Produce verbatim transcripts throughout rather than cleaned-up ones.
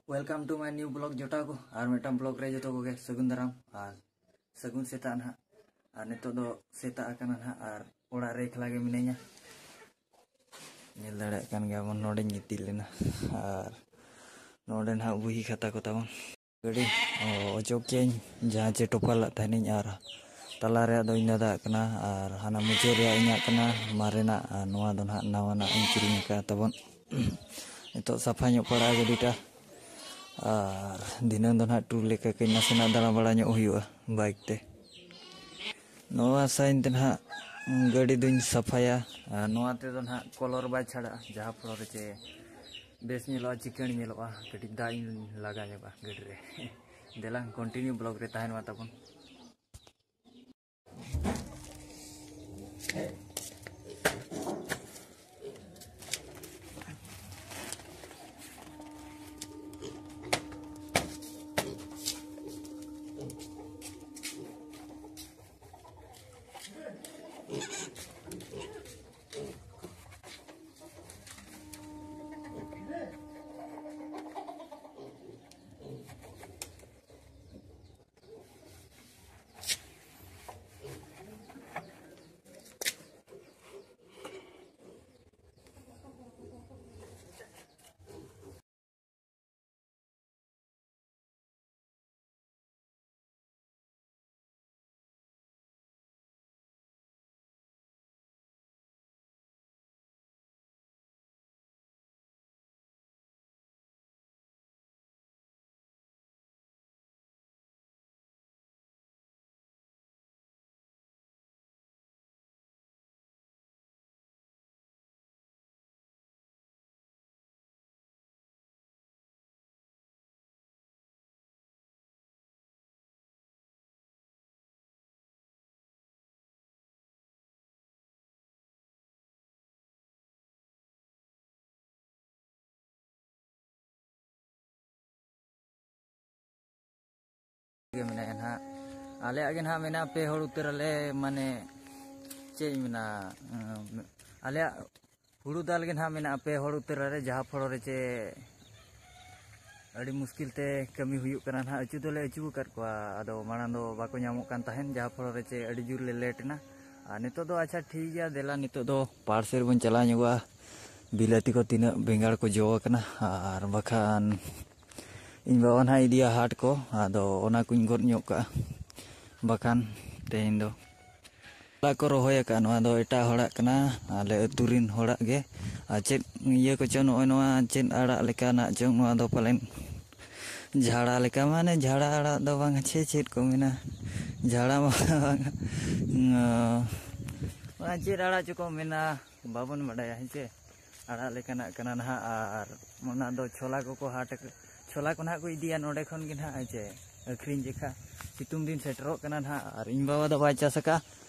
Welcome to my new vlog ᱡᱚᱴᱟᱣ ᱠᱚ᱾ ᱟᱨ ᱢᱤᱫᱴᱟᱝ vlog ᱨᱮ ᱡᱚᱛᱚ ᱠᱚᱜᱮ ᱥᱟᱹᱜᱩᱱ ᱫᱟᱨᱟᱢ ᱟᱨ ᱥᱟᱹᱜᱩᱱ ᱥᱮᱛᱟᱜ ᱱᱟᱦᱟᱜ᱾ ᱟᱨ ᱱᱤᱛᱚᱜ ᱫᱚ ᱥᱮᱛᱟᱜ ᱟᱠᱟᱱᱟ ᱱᱟᱦᱟᱜ ᱟᱨ ᱚᱲᱟᱜ ᱨᱮ ᱮᱠᱞᱟ ᱜᱮ ᱢᱤᱱᱟᱹᱧᱟ᱾ ᱧᱮᱞ ᱫᱟᱲᱮᱭᱟᱜ ᱠᱟᱱ ᱜᱮᱭᱟ ᱵᱚᱱ, ᱱᱚᱰᱮᱧ ᱜᱤᱛᱤᱡ ᱞᱮᱱᱟ᱾ ᱟᱨ ᱱᱚᱰᱮ ᱱᱟᱦᱟᱜ ᱵᱩᱦᱤ ᱠᱷᱟᱛᱟ ᱠᱚ ᱛᱟᱵᱚᱱ᱾ ᱜᱟᱹᱰᱤ, ᱚ, ᱚᱪᱚᱜ ᱠᱮᱜᱼᱟᱹᱧ, ᱡᱟᱦᱟᱸ ᱪᱮ ᱴᱚᱯᱟᱨ ᱞᱟᱜ ᱛᱟᱦᱮᱱᱤᱧ, ᱟᱨ ᱛᱟᱞᱟ ᱨᱮᱭᱟᱜ ᱫᱚ ᱤᱧ ᱫᱟᱫᱟᱣᱟᱜ ᱠᱟᱱᱟ, ᱟᱨ ᱦᱟᱱᱟ ᱢᱩᱪᱟᱹᱫ ᱨᱮᱭᱟᱜ ᱤᱧᱟᱹᱜ ᱠᱟᱱᱟ ᱢᱟᱨᱮᱱᱟᱜ, ᱟᱨ ᱱᱚᱣᱟ ᱫᱚ ᱱᱟᱦᱟᱜ ᱱᱟᱣᱟᱱᱟᱜ ᱤᱧ ᱠᱤᱨᱤᱧ ᱟᱠᱟᱫ ᱛᱟᱵᱚᱱ᱾ ᱱᱤᱛᱚᱜ ᱥᱟᱯᱷᱟ ᱧᱚᱜ ᱯᱟᱲᱟᱜᱼᱟ ᱜᱟᱹᱰᱤᱴᱟ, ᱟᱨ ᱫᱷᱤᱱᱟᱹᱝ ᱫᱚ ᱱᱟᱦᱟᱜ ᱴᱩᱨ ᱞᱮᱠᱟ ᱠᱟᱹᱡ ᱱᱟᱥᱮᱱᱟᱜ ᱫᱟᱬᱟ ᱵᱟᱲᱟ ᱧᱚᱜ ᱦᱩᱭᱩᱜᱼᱟ ᱵᱟᱭᱤᱠ ᱛᱮ᱾ ᱱᱚᱣᱟ ᱥᱟᱭᱤᱱ ᱛᱮ ᱱᱟᱦᱟᱜ ᱜᱟᱹᱰᱤ ᱫᱩᱧ ᱥᱟᱯᱷᱟᱭᱟ, ᱟᱨ ᱱᱚᱣᱟ ᱛᱮᱫᱚ ᱱᱟᱦᱟᱜ ᱠᱚᱞᱚᱨ ᱵᱟᱭ ᱪᱷᱟᱰᱟᱜᱼᱟ, ᱡᱟᱦᱟᱸ ᱯᱷᱚᱞᱚ ᱨᱮ ᱪᱮ ᱵᱮᱥ ᱧᱮᱞᱚᱜᱼᱟ, ᱪᱤᱠᱟᱹᱬ ᱧᱮᱞᱚᱜᱼᱟ᱾ ᱠᱟᱹᱴᱤᱡ ᱫᱟᱜ ᱤᱧ ᱞᱟᱜᱟ ᱧᱚᱜᱟ ᱜᱟᱹᱰᱤ ᱨᱮ᱾ ᱫᱮᱞᱟ, ᱠᱚᱱᱴᱤᱱᱤᱭᱩ ᱵᱞᱚᱜ ᱨᱮ ᱛᱟᱦᱮᱱ ᱢᱟ ᱛᱟᱵᱚᱱ᱾ ᱜᱮ ᱢᱮᱱᱟᱭᱟ ᱱᱟᱦᱟᱜ᱾ ᱟᱞᱮᱭᱟᱜ ᱜᱮ ᱱᱟᱦᱟᱜ ᱢᱮᱱᱟᱜᱼᱟ ᱯᱮ ᱦᱚᱲ ᱩᱛᱟᱹᱨ ᱟᱞᱮ, ᱢᱟᱱᱮ ᱪᱮᱫ ᱤᱧ ᱢᱮᱱᱟ, ᱩᱸ, ᱟᱞᱮᱭᱟᱜ ᱦᱩᱲᱩ ᱫᱟᱞ ᱜᱮ ᱱᱟᱦᱟᱜ ᱢᱮᱱᱟᱜᱼᱟ ᱯᱮ ᱦᱚᱲ ᱩᱛᱟᱹᱨ ᱟᱞᱮ, ᱡᱟᱦᱟᱸ ᱯᱷᱚᱲᱚ ᱨᱮ ᱪᱮ ᱟᱹᱰᱤ ᱢᱩᱥᱠᱤᱞ ᱛᱮ ᱠᱟᱹᱢᱤ ᱦᱩᱭᱩᱜ ᱠᱟᱱᱟ ᱱᱟᱦᱟᱜ᱾ ᱟᱹᱪᱩ ᱫᱚᱞᱮ ᱟᱹᱪᱩ ᱟᱠᱟᱫ ᱠᱚᱣᱟ, ᱟᱫᱚ ᱢᱟᱲᱟᱝ ᱫᱚ ᱵᱟᱠᱚ ᱧᱟᱢᱚᱜ ᱠᱟᱱ ᱛᱟᱦᱮᱸᱫ, ᱡᱟᱦᱟᱸ ᱯᱷᱚᱞᱚ ᱨᱮ ᱪᱮ ᱟᱹᱰᱤ ᱡᱳᱨ ᱞᱮ ᱞᱮᱴ ᱮᱱᱟ᱾ ᱟᱨ ᱱᱤᱛᱚᱜ ᱫᱚ ᱟᱪᱪᱷᱟ ᱴᱷᱤᱠ ᱜᱮᱭᱟ, ᱫᱮᱞᱟ ᱱᱤᱛᱚᱜ ᱫᱚ ᱯᱟᱲ ᱥᱮᱫ ᱵᱚᱱ ᱪᱟᱞᱟᱣ ᱧᱚᱜᱚᱜᱼᱟ᱾ ᱵᱤᱞᱟᱹᱛᱤ ᱠᱚ ᱛᱤᱱᱟᱹᱜ ᱵᱮᱸᱜᱟᱲ ᱠᱚ ᱡᱚ ᱟᱠᱟᱱᱟ, ᱟᱨ ᱵᱟᱠᱷᱟᱱ ᱤᱧ ᱵᱟᱵᱟ ᱱᱟᱦᱟᱜ ᱤᱫᱤᱭᱟ ᱦᱟᱴ ᱠᱚ, ᱟᱫᱚ ᱚᱱᱟ ᱠᱚᱧ ᱜᱚᱫ ᱧᱚᱜ ᱠᱟᱜᱼᱟ, ᱵᱟᱠᱷᱟᱱ ᱛᱮᱦᱮᱧ ᱫᱚ ᱛᱚᱞᱟ ᱠᱚ ᱨᱚᱦᱚᱭ ᱟᱠᱟᱫ, ᱱᱚᱣᱟ ᱫᱚ ᱮᱴᱟᱜ ᱦᱚᱲᱟᱜ ᱠᱟᱱᱟ, ᱟᱞᱮ ᱟᱹᱛᱩ ᱨᱤᱱ ᱦᱚᱲᱟᱜ ᱜᱮ᱾ ᱟᱨ ᱪᱮᱫ ᱤᱭᱟᱹ ᱠᱚᱪᱚ, ᱱᱚᱜᱼᱚᱭ ᱱᱚᱣᱟ ᱪᱮᱫ ᱟᱲᱟᱜ ᱞᱮᱠᱟᱱᱟᱜ ᱪᱚᱝ, ᱱᱚᱣᱟ ᱫᱚ ᱯᱟᱞᱮᱱ ᱡᱷᱟᱲᱟ ᱞᱮᱠᱟ, ᱢᱟᱱᱮ ᱡᱷᱟᱲᱟ ᱟᱲᱟᱜ ᱫᱚ ᱵᱟᱝ, ᱪᱮ ᱪᱮᱫ ᱠᱚ ᱢᱮᱱᱟ, ᱡᱷᱟᱲᱟ ᱢᱟ ᱵᱟᱝ, ᱚᱱᱟ ᱪᱮᱫ ᱟᱲᱟᱜ ᱪᱚᱠᱚ ᱢᱮᱱᱟ, ᱵᱟᱵᱚᱱ ᱵᱟᱰᱟᱭᱟ, ᱦᱮᱸ ᱪᱮ᱾ ᱟᱲᱟᱜ ᱞᱮᱠᱟᱱᱟᱜ ᱠᱟᱱᱟ ᱱᱟᱦᱟᱜ, ᱟᱨ ᱚᱱᱟ ᱫᱚ ᱪᱷᱚᱞᱟ ᱠᱚᱠᱚ ᱦᱟᱴ ᱟᱠ-, ᱪᱷᱚᱞᱟ ᱠᱚ ᱱᱟᱦᱟᱜ ᱠᱚ ᱤᱫᱤᱭᱟ ᱱᱚᱰᱮ ᱠᱷᱚᱱ ᱜᱮ ᱱᱟᱦᱟᱜ, ᱦᱮᱸ ᱪᱮ᱾ ᱟᱹᱠᱷᱨᱤᱧ ᱡᱮᱠᱷᱟ ᱥᱤᱛᱩᱝ ᱫᱤᱱ ᱥᱮᱴᱮᱨᱚᱜ ᱠᱟᱱᱟ ᱱᱟᱦᱟᱜ, ᱟᱨ ᱤᱧ ᱵᱟᱵᱟ ᱫᱚ ᱵᱟᱭ ᱪᱟᱥ ᱟᱠᱟᱫᱼᱟ,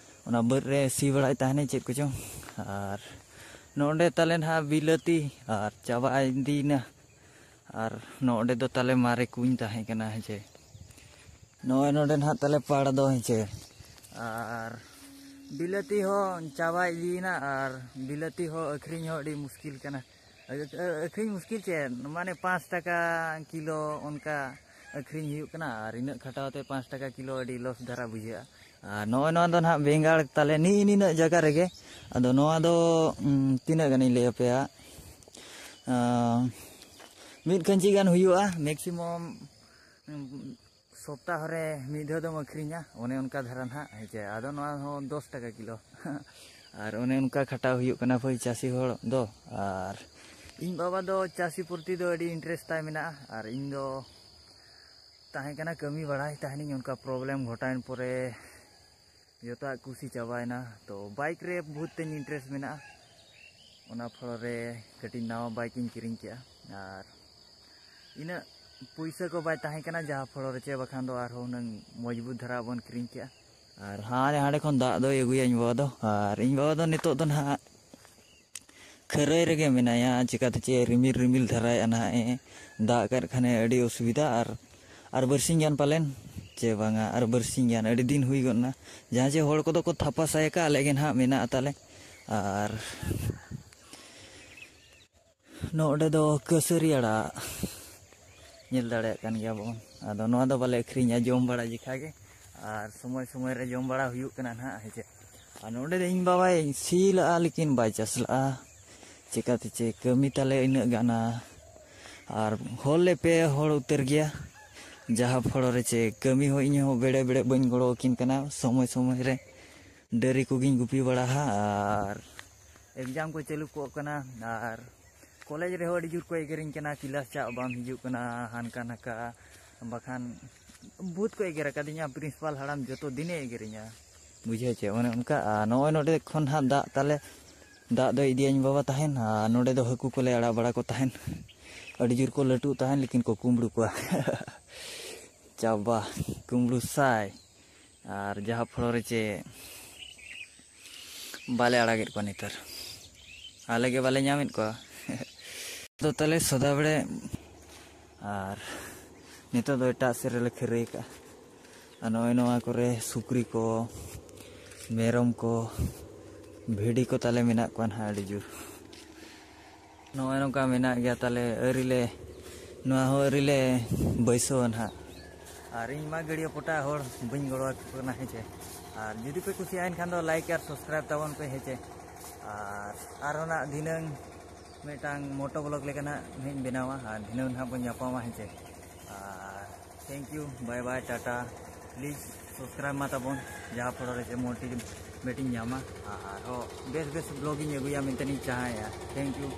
ᱚᱱᱟ ᱵᱟᱹᱫᱽ ᱨᱮ ᱥᱤ ᱵᱟᱲᱟᱭ ᱛᱟᱦᱮᱱᱟᱭ ᱪᱮᱫ ᱠᱚᱪᱚᱝ᱾ ᱟᱨ ᱱᱚᱰᱮ ᱛᱟᱞᱮ ᱱᱟᱦᱟᱜ ᱵᱤᱞᱟᱹᱛᱤ ᱟᱨ ᱪᱟᱵᱟ ᱤᱫᱤᱭᱮᱱᱟ, ᱟᱨ ᱱᱚᱰᱮ ᱫᱚ ᱛᱟᱞᱮ ᱢᱟᱨᱮ ᱠᱩᱧ ᱛᱟᱦᱮᱸ ᱠᱟᱱᱟ, ᱦᱮᱸ ᱪᱮ᱾ ᱱᱚᱜᱼᱚᱭ ᱱᱚᱰᱮ ᱱᱟᱦᱟᱜ ᱛᱟᱞᱮ ᱯᱟᱲ ᱫᱚ, ᱦᱮᱸ ᱪᱮ᱾ ᱟᱨ ᱵᱤᱞᱟᱹᱛᱤ ᱦᱚᱸ ᱪᱟᱵᱟ ᱤᱫᱤᱭᱮᱱᱟ, ᱟᱨ ᱵᱤᱞᱟᱹᱛᱤ ᱦᱚᱸ ᱟᱹᱠᱷᱨᱤᱧ ᱦᱚᱸ ᱟᱹᱰᱤ ᱢᱩᱥᱠᱤᱞ ᱠᱟᱱᱟ᱾ ᱟᱹ-, ᱟᱹ-, ᱟᱹᱠᱷᱨᱤᱧ ᱢᱩᱥᱠᱤᱞ ᱪᱮᱫ, ᱢᱟᱱᱮ ᱯᱟᱸᱪ ᱴᱟᱠᱟ ᱠᱤᱞᱳ ᱚᱱᱠᱟ ᱟᱹᱠᱷᱨᱤᱧ ᱦᱩᱭᱩᱜ ᱠᱟᱱᱟ, ᱟᱨ ᱤᱱᱟᱹᱜ ᱠᱷᱟᱴᱟᱣ ᱛᱮ ᱯᱟᱸᱪ ᱴᱟᱠᱟ ᱠᱤᱞᱳ ᱟᱹᱰᱤ ᱞᱚᱥ ᱫᱷᱟᱨᱟ ᱵᱩᱡᱷᱟᱹᱜᱼᱟ᱾ ᱟᱨ ᱱᱚᱜᱼᱚᱭ ᱱᱚᱣᱟ ᱫᱚ ᱱᱟᱦᱟᱜ ᱵᱮᱸᱜᱟᱲ ᱛᱟᱞᱮ ᱱᱤᱜ ᱱᱤᱱᱟᱹᱜ ᱡᱟᱭᱜᱟ ᱨᱮᱜᱮ᱾ ᱟᱫᱚ ᱱᱚᱣᱟ ᱫᱚ, ᱩᱢ, ᱛᱤᱱᱟᱹᱜ ᱜᱟᱱᱤᱧ ᱞᱟᱹᱭ ᱟᱯᱮᱭᱟ, ᱟᱸ, ᱢᱤᱫ ᱠᱟᱹᱧᱪᱤ ᱜᱟᱱ ᱦᱩᱭᱩᱜᱼᱟ, ᱢᱮᱠᱥᱤᱢᱟᱢ, ᱩᱢ, ᱥᱚᱯᱛᱟᱦᱚ ᱨᱮ ᱢᱤᱫ ᱫᱷᱟᱣ ᱫᱚᱢ ᱟᱹᱠᱷᱨᱤᱧᱟ, ᱚᱱᱮ ᱚᱱᱠᱟ ᱫᱷᱟᱨᱟ ᱱᱟᱦᱟᱜ, ᱦᱮᱸ ᱪᱮ᱾ ᱟᱫᱚ ᱱᱚᱣᱟ ᱦᱚᱸ ᱫᱚᱥ ᱴᱟᱠᱟ ᱠᱤᱞᱳ᱾ ᱟᱨ ᱚᱱᱮ ᱚᱱᱠᱟ ᱠᱷᱟᱴᱟᱣ ᱦᱩᱭᱩᱜ ᱠᱟᱱᱟ ᱵᱷᱟᱹᱭ ᱪᱟᱹᱥᱤ ᱦᱚᱲ ᱫᱚ᱾ ᱟᱨ ᱤᱧ ᱵᱟᱵᱟ ᱫᱚ ᱪᱟᱹᱥᱤ ᱯᱨᱚᱛᱤ ᱫᱚ ᱟᱹᱰᱤ ᱤᱱᱴᱟᱨᱮᱥᱴ ᱛᱟᱭ ᱢᱮᱱᱟᱜᱼᱟ, ᱟᱨ ᱤᱧ ᱫᱚ ᱛᱟᱦᱮᱸ ᱠᱟᱱᱟ ᱠᱟᱹᱢᱤ ᱵᱟᱲᱟᱭ ᱛᱟᱦᱮᱱᱤᱧ, ᱚᱱᱠᱟ ᱯᱨᱚᱵᱞᱮᱢ ᱜᱷᱚᱴᱟᱣᱮᱱ ᱯᱚᱨᱮ ᱡᱚᱛᱚᱣᱟᱜ ᱠᱩᱥᱤ ᱪᱟᱵᱟᱭᱮᱱᱟ᱾ ᱛᱚ ᱵᱟᱭᱤᱠ ᱨᱮ ᱵᱚᱦᱩᱛ ᱛᱮᱧ ᱤᱱᱴᱟᱨᱮᱥᱴ ᱢᱮᱱᱟᱜᱼᱟ, ᱚᱱᱟ ᱯᱷᱚᱞᱚ ᱨᱮ ᱠᱟᱹᱴᱤᱡ ᱱᱟᱣᱟ ᱵᱟᱭᱤᱠ ᱤᱧ ᱠᱤᱨᱤᱧ ᱠᱮᱜᱼᱟ᱾ ᱟᱨ ᱤᱱᱟᱹᱜ ᱯᱩᱭᱥᱟᱹ ᱠᱚ ᱵᱟᱭ ᱛᱟᱦᱮᱸ ᱠᱟᱱᱟ, ᱡᱟᱦᱟᱸ ᱯᱷᱚᱲᱚ ᱨᱮ ᱪᱮ ᱵᱟᱠᱷᱟᱱ ᱫᱚ ᱟᱨᱦᱚᱸ ᱦᱩᱱᱟᱹᱝ ᱢᱚᱡᱽᱵᱩᱛ ᱫᱷᱟᱨᱟ ᱵᱚᱱ ᱠᱤᱨᱤᱧ ᱠᱮᱜᱼᱟ᱾ ᱟᱨ ᱦᱟᱸᱰᱮ ᱦᱟᱸᱰᱮ ᱠᱷᱚᱱ ᱫᱟᱜ ᱫᱚᱭ ᱟᱹᱜᱩᱭᱟ ᱤᱧ ᱵᱟᱵᱟ ᱫᱚ᱾ ᱟᱨ ᱤᱧ ᱵᱟᱵᱟ ᱫᱚ ᱱᱤᱛᱚᱜ ᱫᱚ ᱱᱟᱦᱟᱜ ᱠᱷᱟᱹᱨᱟᱹᱭ ᱨᱮᱜᱮ ᱢᱮᱱᱟᱭᱟ, ᱪᱤᱠᱟᱹᱛᱮ ᱪᱮ ᱨᱤᱢᱤᱞ ᱨᱤᱢᱤᱞ ᱫᱷᱟᱨᱟᱭᱮᱜᱼᱟ ᱱᱟᱦᱟᱜ ᱮ, ᱫᱟᱜ ᱠᱟᱜ ᱠᱷᱟᱱᱮ ᱟᱹᱰᱤ ᱚᱥᱩᱵᱤᱫᱷᱟ᱾ ᱟᱨ, ᱟᱨ ᱵᱟᱨᱥᱤᱧ ᱜᱟᱱ ᱯᱟᱞᱮᱱ, ᱪᱮ ᱵᱟᱝᱟ, ᱟᱨ ᱵᱟᱨᱥᱤᱧ ᱜᱟᱱ, ᱟᱹᱰᱤ ᱫᱤᱱ ᱦᱩᱭ ᱜᱚᱫ ᱮᱱᱟ᱾ ᱡᱟᱦᱟᱸ ᱡᱮ ᱦᱚᱲ ᱠᱚᱫᱚ ᱠᱚ ᱛᱷᱟᱯᱟ ᱥᱟᱭ ᱟᱠᱟᱫ, ᱟᱞᱮ ᱜᱮ ᱱᱟᱦᱟᱜ ᱢᱮᱱᱟᱜᱼᱟ ᱛᱟᱞᱮ᱾ ᱟᱨ ᱱᱚᱰᱮ ᱫᱚ ᱠᱟᱹᱥᱟᱹᱨᱤ ᱟᱲᱟᱜ, ᱧᱮᱞ ᱫᱟᱲᱮᱭᱟᱜ ᱠᱟᱱ ᱜᱮᱭᱟ ᱵᱚᱱ᱾ ᱟᱫᱚ ᱱᱚᱣᱟ ᱫᱚ ᱵᱟᱞᱮ ᱟᱹᱠᱷᱨᱤᱧᱟ, ᱡᱚᱢ ᱵᱟᱲᱟ ᱡᱮᱠᱷᱟ ᱜᱮ, ᱟᱨ ᱥᱚᱢᱚᱭ ᱥᱚᱢᱚᱭ ᱨᱮ ᱡᱚᱢ ᱵᱟᱲᱟ ᱦᱩᱭᱩᱜ ᱠᱟᱱᱟ ᱱᱟᱦᱟᱜ, ᱦᱮᱸ ᱪᱮ᱾ ᱟᱨ ᱱᱚᱰᱮ ᱫᱚ ᱤᱧ ᱵᱟᱵᱟᱭ ᱥᱤ ᱞᱟᱜᱼᱟ, ᱞᱮᱠᱤᱱ ᱵᱟᱭ ᱪᱟᱥ ᱞᱟᱜᱼᱟ᱾ ᱪᱮᱠᱟᱛᱮ ᱪᱮ ᱠᱟᱹᱢᱤ ᱛᱟᱞᱮ ᱤᱱᱟᱹᱜ ᱜᱟᱱᱟ, ᱟᱨ ᱦᱚᱲ ᱞᱮ ᱯᱮ ᱦᱚᱲ ᱩᱛᱟᱹᱨ ᱜᱮᱭᱟ, ᱡᱟᱦᱟᱸ ᱯᱷᱚᱲᱚ ᱨᱮ ᱪᱮ ᱠᱟᱹᱢᱤ ᱦᱚᱸ ᱤᱧ ᱦᱚᱸ ᱵᱮᱲᱮ ᱵᱮᱲᱮ ᱵᱟᱹᱧ ᱜᱚᱲᱚ ᱟᱹᱠᱤᱱ ᱠᱟᱱᱟ᱾ ᱥᱚᱢᱚᱭ ᱥᱚᱢᱚᱭ ᱨᱮ ᱰᱟᱹᱨᱤ ᱠᱚᱜᱮᱧ ᱜᱩᱯᱤ ᱵᱟᱲᱟ ᱦᱟᱸᱜ, ᱟᱨ ᱮᱠᱡᱟᱢ ᱠᱚ ᱪᱟᱹᱞᱩ ᱠᱚᱜ ᱠᱟᱱᱟ, ᱟᱨ ᱠᱚᱞᱮᱡᱽ ᱨᱮᱦᱚᱸ ᱟᱹᱰᱤ ᱡᱳᱨ ᱠᱚ ᱮᱜᱮᱨᱤᱧ ᱠᱟᱱᱟ, ᱠᱤᱞᱟᱥ ᱪᱟᱜ ᱵᱟᱢ ᱦᱤᱡᱩᱜ ᱠᱟᱱᱟ, ᱦᱟᱱᱠᱟ ᱱᱟᱠᱟ, ᱵᱟᱠᱷᱟᱱ ᱵᱚᱦᱩᱛ ᱠᱚ ᱮᱜᱮᱨ ᱟᱠᱟᱫᱤᱧᱟ᱾ ᱯᱨᱤᱱᱥᱤᱯᱟᱞ ᱦᱟᱲᱟᱢ ᱡᱚᱛᱚ ᱫᱤᱱᱮ ᱮᱜᱮᱨᱤᱧᱟ, ᱵᱩᱡᱷᱟᱹᱣ ᱪᱮ, ᱚᱱᱮ ᱚᱱᱠᱟ᱾ ᱟᱨ ᱱᱚᱜᱼᱚᱭ ᱱᱚᱰᱮ ᱠᱷᱚᱱ ᱦᱟᱸᱜ ᱫᱟᱜ ᱛᱟᱞᱮ, ᱫᱟᱜ ᱫᱚ ᱤᱫᱤᱭᱟᱹᱧ ᱵᱟᱵᱟ ᱛᱟᱦᱮᱱ, ᱟᱨ ᱱᱚᱰᱮ ᱫᱚ ᱦᱟᱹᱠᱩ ᱠᱚᱞᱮ ᱟᱲᱟᱜ ᱵᱟᱲᱟ ᱠᱚ ᱛᱟᱦᱮᱱ᱾ ᱟᱹᱰᱤ ᱡᱳᱨ ᱠᱚ ᱞᱟᱹᱴᱩᱜ ᱛᱟᱦᱮᱱ, ᱞᱮᱠᱤᱱ ᱠᱚ ᱠᱩᱢᱵᱽᱲᱩ ᱠᱚᱣᱟ᱾ ᱪᱟᱵᱟ, ᱠᱩᱢᱵᱽᱲᱩ ᱥᱟᱭ᱾ ᱟᱨ ᱡᱟᱦᱟᱸ ᱯᱷᱚᱲᱚ ᱨᱮ ᱪᱮ ᱵᱟᱞᱮ ᱟᱲᱟᱜᱮᱫ ᱠᱚᱣᱟ ᱱᱮᱛᱟᱨ, ᱟᱞᱮ ᱜᱮ ᱵᱟᱞᱮ ᱧᱟᱢᱮᱫ ᱠᱚᱣᱟ᱾ ᱫᱚ ᱛᱟᱞᱮ ᱥᱚᱫᱟ ᱵᱮᱲᱮ, ᱟᱨ ᱱᱤᱛᱚᱜ ᱫᱚ ᱮᱴᱟᱜ ᱥᱮᱫ ᱨᱮᱞᱮ ᱠᱷᱟᱹᱨᱟᱹᱭ ᱠᱟᱜᱼᱟ᱾ ᱟᱨ ᱱᱚᱜᱼᱚᱭ ᱱᱚᱣᱟ ᱠᱚᱨᱮ ᱥᱩᱠᱨᱤ ᱠᱚ, ᱢᱮᱨᱚᱢ ᱠᱚ, ᱵᱷᱤᱰᱤ ᱠᱚ ᱛᱟᱞᱮ ᱢᱮᱱᱟᱜ ᱠᱚᱣᱟ ᱱᱟᱦᱟᱜ ᱟᱹᱰᱤ ᱡᱳᱨ᱾ ᱱᱚᱜᱼᱚᱭ ᱱᱚᱝᱠᱟ ᱢᱮᱱᱟᱜ ᱜᱮᱭᱟ ᱛᱟᱞᱮ, ᱟᱹᱣᱨᱤ ᱞᱮ, ᱱᱚᱣᱟ ᱦᱚᱸ ᱟᱹᱣᱨᱤ ᱞᱮ ᱵᱟᱹᱭᱥᱟᱹᱣᱟ ᱱᱟᱦᱟᱜ᱾ ᱟᱨ ᱤᱧ ᱢᱟ ᱜᱟᱹᱲᱭᱟᱹ ᱯᱚᱴᱟ ᱦᱚᱲ, ᱵᱟᱹᱧ ᱜᱚᱲᱚ ᱟᱠᱚ ᱠᱟᱱᱟ, ᱦᱮᱸ ᱪᱮ᱾ ᱟᱨ ᱡᱩᱫᱤ ᱯᱮ ᱠᱩᱥᱤᱭᱟᱜᱼᱟ, ᱮᱱᱠᱷᱟᱱ ᱫᱚ like ᱟᱨ subscribe ᱛᱟᱵᱚᱱ ᱯᱮ, ᱦᱮᱸ ᱪᱮ᱾ ᱟᱨ ᱟᱨᱦᱚᱸ ᱱᱟᱜ ᱫᱷᱤᱱᱟᱹᱝ ᱢᱤᱫᱴᱟᱝ moto vlog ᱞᱮᱠᱟ ᱱᱟᱜ ᱤᱧ ᱵᱮᱱᱟᱣᱟ, ᱟᱨ ᱫᱷᱤᱱᱟᱹᱝ ᱱᱟᱦᱟᱜ ᱵᱚᱱ ᱧᱟᱯᱟᱢᱟ, ᱦᱮᱸ ᱪᱮ᱾ ᱟᱨ thank you, bye bye, Tata. Please subscribe ᱢᱟ ᱛᱟᱵᱚᱱ, ᱡᱟᱦᱟᱸ ᱯᱷᱚᱲᱚ ᱨᱮ ᱡᱮ motivate ᱤᱧ ᱧᱟᱢᱟ, ᱟᱨᱦᱚᱸ ᱵᱮᱥ ᱵᱮᱥ vlog ᱤᱧ ᱟᱹᱜᱩᱭᱟ ᱢᱮᱱᱛᱮ ᱤᱧ ᱪᱟᱦᱟᱭᱮᱜᱼᱟ᱾ Thank you᱾